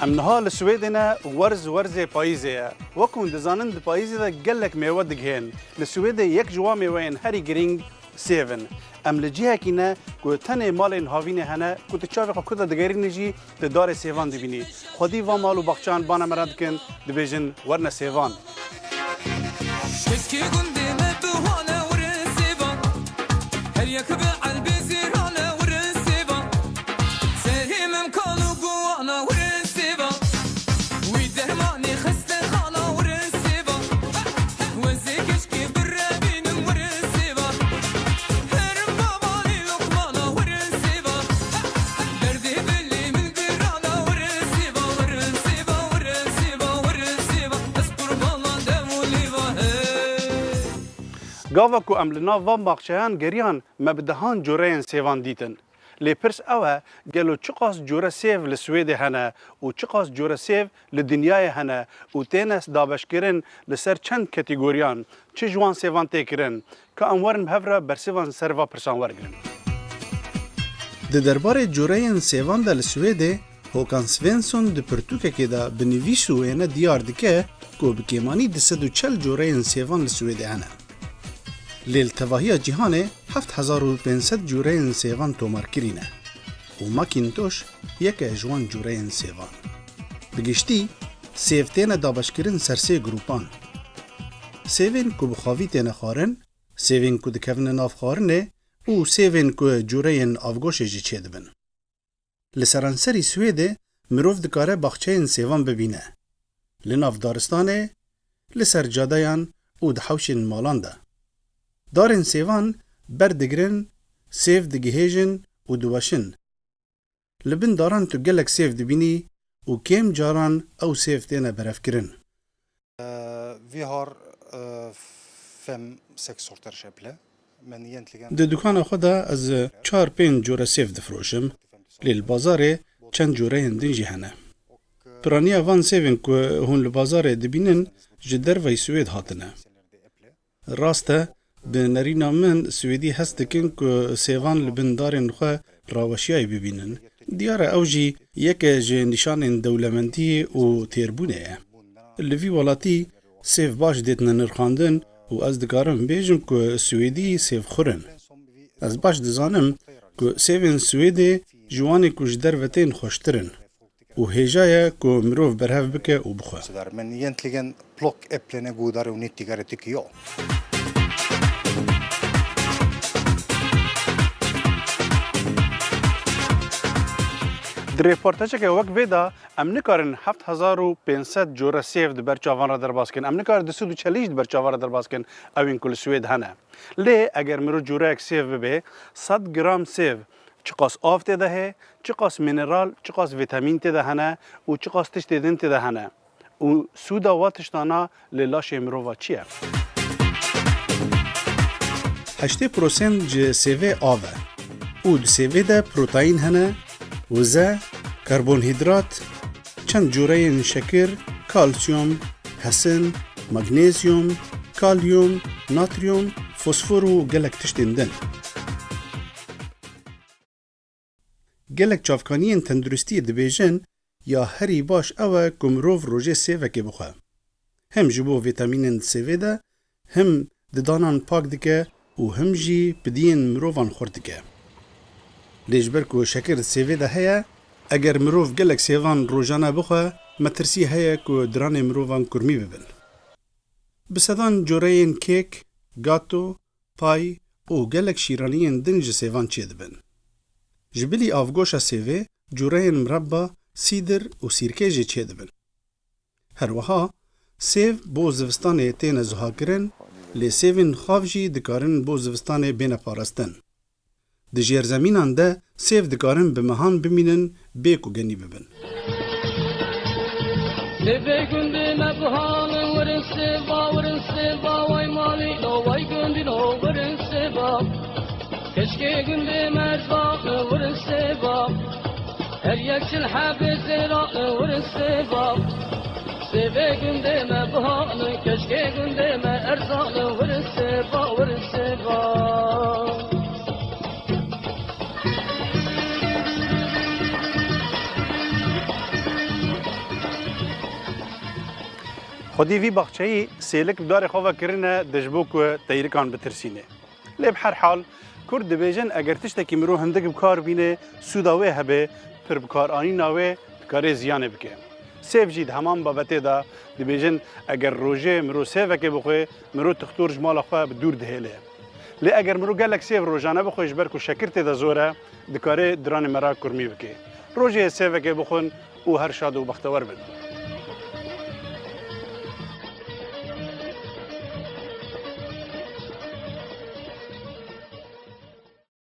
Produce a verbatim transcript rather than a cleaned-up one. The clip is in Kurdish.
Em niha li Swêdê ne û werz werzê payîzê ye. Wek hûn dizanin, di payîzê de gelek mêwe digihên. Li Swêdê yek ji wan mêweyên herî girîng sêv in. Em li cihekî ne ku tenê malên havînê hene, ku tu çavê xwe ku de digerînî jî tu darê sêvan dibînî. Xwedî van mal û baxçeyan bane me re dikin, dibêjin, "Werne sêvan." Keşkê gundê me bihane were sêvan. Her yek bi elbê zêrane were sêvan. Serê min kal û guwana were sêvan. Wî dermanê xestexana were sêvan. Wezê keşkê birevînim were sêvan. Herim babanî Lokmana were sêvan. Derdê dilê min girana were sêvan, were sêvan, were sêvan, were sêvan. Ez qurbana dev û lêva hey. Gava ku em li nav van baxçeyan geriyan, me bi dehan coreyên sêvan dîtin. Lê pirs ew e, gelo çiqas cure sêv li Swêdê hene û çiqas cure sêv li dinyayê hene û têne dabeşkirin li ser çend kategoriyan, çi ji wan sêvan tê kirin? Ka em werin bi hev re bersêvan ser va pirsan wergirin. Di derbarê cureyên sêvan de li Swêdê, Håkan Svensson di pirtûkekê de bi nivîs û wêne diyar dike ku bi kêmanî du sed û çel cureyên sêvan li Swêdê hene. Lê li tevahiya cîhanê heft hezar û pênc sed cureyên sêvan tomarkirî ne û Macintosh yek e ji wan cureyên sêvan. Bi giştî, sêv têne dabeşkirin ser sê grûpan. Sêvên ku bi xwavî têne xwarin, sêvên ku dikevine nav xwarinê û sêvên ku cureyên avgoşê jî çêdibin. Li seranserî Swêdê mirov dikare baxçeyên sêvan bibîne. Li nav daristanê, li ser cadeyan û di hewşên malan de. Darên sêvan ber digirin, sêv digihêjin û diweşin. Li bin daran tu gelek sêv dibînî û kêm caran ew sêv têne berevkirin. Eh, vi har, eh, fem, seks sorters äpple. Men egentligen... Di dukana xwe de ez çar pênc cure sêv difiroşim, lê li bazarê çend cureyên din jî hene. Piraniya van sêvên ku hûn li bazarê dibînin ji derveyî Swêd hatine. Rast e, bi nerîna min Swêdî hez dikin ku sêvan li bin darên xwe raweşiyayî bibînin. Diyar e ew jî yek e ji nîşanên dewlemendiyê û têrbûnê ye. Li vî welatî sêv baş dêtine nirxandin û ez dikarim bêjim ku Swêdî sêvxwir in. Ez baş dizanim ku sêvên Swêdê ji wanê ku ji derve tên xweştir in û hêja ye ku mirov berhev bike û bixwe. Men egentligen plock äpplen är godare och nyttigare, tycker jag. Di rêportajeke wek vê de em nikarin heft hezar û pênc sed cure sêv di ber çavan re derbas kin. Em nikarin du sed û çelî jî di ber çavan re derbas kin, ewên ku li Swêd hene. Lê eger mirov cureyek sêv bibe, sed gram sêv çiqas av tê de heye, çiqas mineral, çiqas vîtamîn tê de hene û çiqas tiştê din tê de hene û sûda wa tiştana li laşê mirova çi ye? Heştê prosent ji sêvê av e û di sêvê de proteîn hene, wize, karbonhîdrat, çend cureyên şekir, kalsiyum, hesin, magnezyum, kalyum, natriyum, fosfor û gelek tiştên din. Gelek çavkaniyên tenduristiyê dibêjin, ya herî baş ew e ku mirov rojê sêvekê bixwe. Hem ji bo vîtamînên di sêvê de, hem didanan pak dike û hem jî pidiyên mirovan xurt dike. Lê ji ber ku şekir di sêvê de heye, eger mirov gelek sêvan rojane bixwe, metirsî heye ku diranê mirovan kurmî bibin. Bi sedan coreyên kêk, gato, pay û gelek şîraniyên din ji sêvan çêdibin. Ji bilî avgoşa sêvê, cureyên mirebba, sîdir û sîrkê jî çêdibin. Her wiha, sêv bo zivistanê têne zuhakirin, lê sêvên xav jî dikarin bo zivistanê bêne parastin. Di jêrzemînan de sêv dikarin bi mehan bimînin bê ku genî bibin. Sêvê gundê me buhal in, werin sêva, werin sêva, way malîno, way gundîno, werin sêva. Keşkê gundê me erzaq in, werin sêva. Her yek çil hebê zêra in, werin sêva. Sêvê gundê me buhal in, keşkê gundê me erzaq in, werin sêva, werin sêva. Xwedî vî baxçeyî sêvek bi darê xwe ve kirine de ji bo ku teyrikan bitirsîne. Lê bi her hal, Kurd dibêjin, eger tiştekî mirov hindik bi kar bîne, sûda wê hebe, pir bikaranîna wê dikare ziyanê bike. Sêv jî di heman babetê de dibêjin, eger rojê mirov sêvekê bixwe, mirov tixtor ji mala xwe bi dûr dihêle. Lê eger mirov gelek sêv rojane bixwe, ji ber ku şekir tê de zor e, dikare diranê me re kurmî bike. Rojê sêvekê bixwin û her şad û bextewar bin.